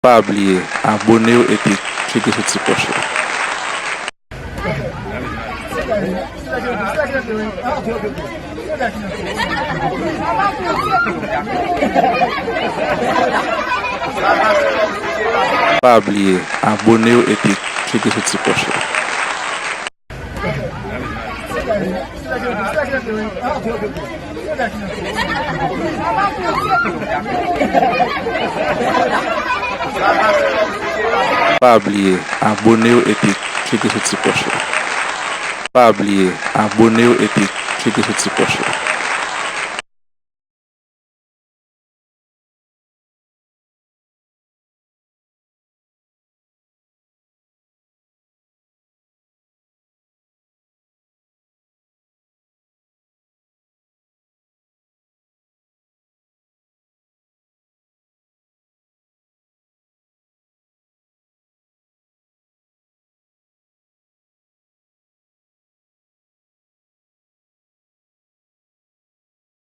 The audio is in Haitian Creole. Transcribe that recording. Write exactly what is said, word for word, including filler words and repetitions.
Pa bliye abone w epi klike sou ti klòch la. Pa bliye abone w epi klike sou ti klòch la. Pa bliye abone w epi klike sou ti klòch la. Pa bliye abone w epi klike sou ti klòch la.